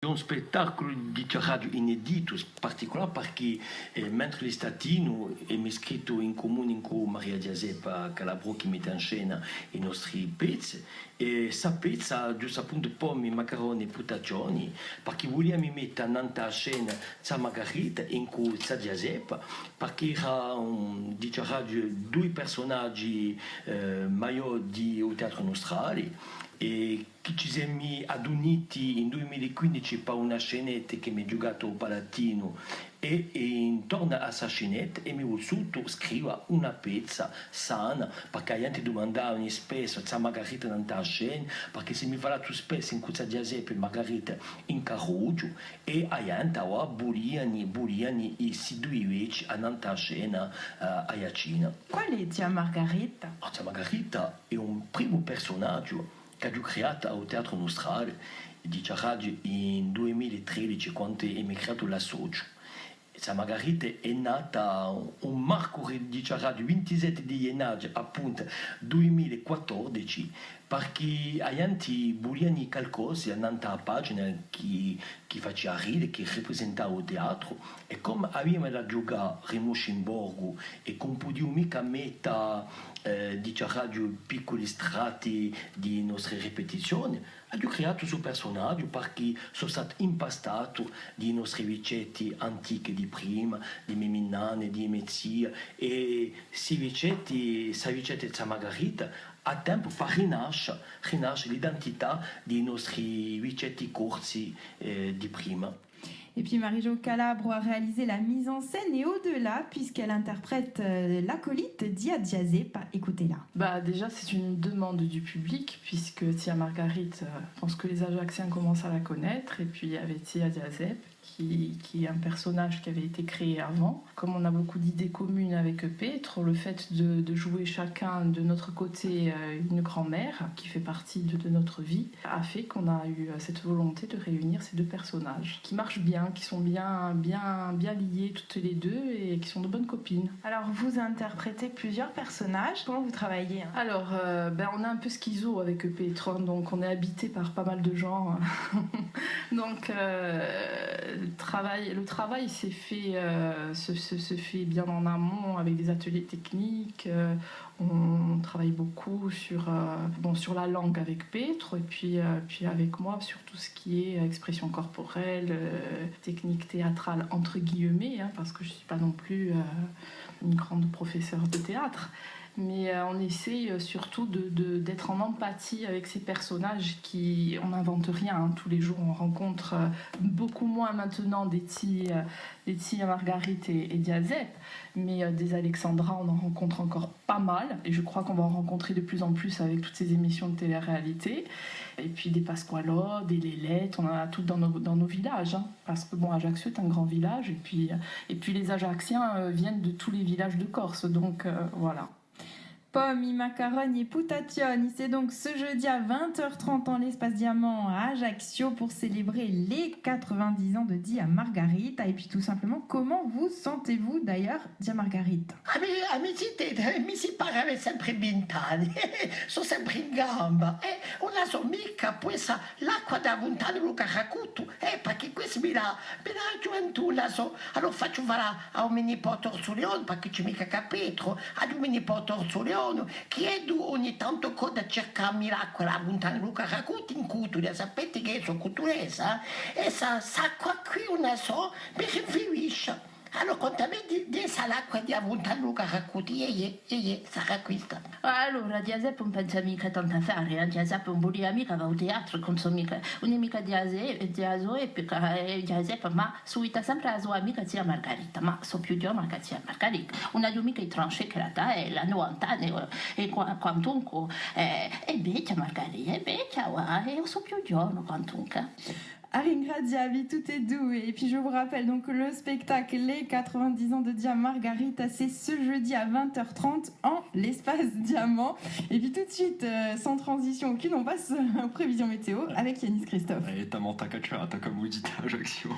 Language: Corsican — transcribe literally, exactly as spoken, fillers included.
Hè un spettaculu, diciaraghju, ineditu, particulare, parchì, eh, mentre l'istà tinu, emu scrittu in cumunu incù Maria Ghjaseppa Calabrò, chì mette in scena i nostri pezzi, è sta pezza, ghjustu appuntu, Pomi, Maccaroni è Putaccioni, parchì vuliamu mette annant'à a scena zà Margarita incù zà Ghjaseppa, parchì era un, diciaraghju, dui persunaghji, eh, maiò di u teatru nustrale, è chì ci semu aduniti in dui mila è quindici pà una scenetta chì emu ghjucatu à u Palatinu è, è intornu à sta scenetta emu vulsutu scriva una pezza sana, parchì a ghjente dumandava spessu zà Margarita nant'à a scena, parchì s'emu falatu spessu incù zà Ghjaseppa è Margarita in carrughju, è a ghjente avà vuliani, vuliani sti dui vechji annant'à a scena, eh, aiaccina. Quale hè zia Margarita? Ah, zia Margarita hè un primu persunaghju ch'aghju criatu à u Teatru Nustrale, diciaraghju, in dui mila è tredeci, quandu emu criatu l'associu. Zia Margarita hè nata un marcuri, diciaraghju, vintisette di ghjennaghju, appuntu, dui mila è quattordeci, parchì a ghjente vuliani calcosa annant'à a pagina chì, chì facia ride, chì riprisentava u teatru, è comu aviamu da ghjucà Rimusciu in Borgu è ch'ùn pudiu micca metta, eh, diciaraghju, picculi stratti di nostri ripetizioni, aghju criatu stu persunaghju parchì sò statu impastatu di nostri vechjetti antichi di prima, di me minnanna, di me zia, è sti vechjetti, sta vechjetta zia Margarita, hà tempu pà rinascia, rinascia l'identità di nostri vechjetti corsi, eh, di prima. Et puis Marie-Jo Calabro a réalisé la mise en scène et au-delà, puisqu'elle interprète, euh, l'acolyte di zia Ghjaseppa. Écoutez-la. Bah, déjà, c'est une demande du public, puisque zia Margarita, euh, je pense que les Ajacciens commencent à la connaître, et puis il y avait zia Ghjaseppa, qui, qui est un personnage qui avait été créé avant. Comme on a beaucoup d'idées communes avec Petru, le fait de, de jouer chacun de notre côté, euh, une grand-mère qui fait partie de, de notre vie a fait qu'on a eu, euh, cette volonté de réunir ces deux personnages qui marchent bien, qui sont bien, bien, bien liés toutes les deux et qui sont de bonnes copines. Alors, vous interprétez plusieurs personnages. Comment vous travaillez, hein ? Alors, euh, ben, on est un peu schizo avec Petru, hein, donc on est habité par pas mal de gens. Donc, euh, le travail, le travail s'est fait, euh, se, se, se fait bien en amont avec des ateliers techniques. Euh, on travaille beaucoup sur, euh, bon, sur la langue avec Petru et puis, euh, puis avec moi sur tout ce qui est expression corporelle, euh, technique théâtrale entre guillemets, hein, parce que je suis pas non plus, euh, une grande professeure de théâtre. Mais, euh, on essaye, euh, surtout de, de, d'être en empathie avec ces personnages qui, on n'invente rien, hein. Tous les jours, on rencontre, euh, beaucoup moins maintenant des petits, euh, des petits Margarita et, et Ghjaseppa, mais, euh, des Alexandra, on en rencontre encore pas mal. Et je crois qu'on va en rencontrer de plus en plus avec toutes ces émissions de télé-réalité. Et puis des Pasqualò, des Lelette, on en a toutes dans nos, dans nos villages, hein. Parce que, bon, Ajaccio est un grand village, et puis, euh, et puis les Ajacciens, euh, viennent de tous les villages de Corse, donc, euh, voilà. Pomi, maccaroni è putaccioni, c'est donc ce jeudi à vingt heures trente en l'Espace Diamant à Ajaccio pour célébrer les quatre-vingt-dix ans de zia Margarita. Et puis tout simplement, comment vous sentez-vous d'ailleurs, zia Margarita ? Ah, mi, ah, mi si, mi si pare avè sempre vint'anni, sò sempre in gamba, eh, ùn la sò micca, poi sà, l'acqua di a funtana di u Caracutu, eh, perchè quessa mi dà, mi dà a ghjuventù, ùn la sò, allora facciu fà à u me nipote Orsu Leone, perchè ci hè micca chè Petru, aghju u me nipote Orsu Leone, chì eddu ogni tantu corre à circà mi l'acqua, à a funtana di u Caracutu, in Cutuli, sapete chì eiu sò cutulesa, eh? È sta, st'acqua quì, ùn la sò, mi rinvivisce. Allora, quant'à mè, di, di sta l'acqua di a funtana di u Caracutu, iè, iè, iè, iè, sarà questa. Allora, Ghjaseppa ùn pensa micca tantu à fà, eh, Ghjaseppa ùn vulia micca fà u teatru, ùn sò micca, ùn hè micca Ghjase-, Ghjaseppa, eh, Ghjaseppa, ma suita sempre a so amica zia Margarita, ma sò più ghjovana chè zia Margarita. Ùn aghju micca i tranchées ch'ella hà, eh, hà novanta anni, eh, è qua-, quantunque, eh, hè vechja Margarita, hè vechja, và, è eiu sò più ghjovana quantunque. A ringrazià vi tutte è dui. Et puis je vous rappelle donc que le spectacle Les quatre-vingt-dix ans de zia Margarita, c'est ce jeudi à vingt heures trente en l'Espace Diamant. Et puis tout de suite, euh, sans transition aucune, on passe aux prévisions météo avec Yanis Christophe. È tamanta cacciata, comme vous dites à Ajaccio.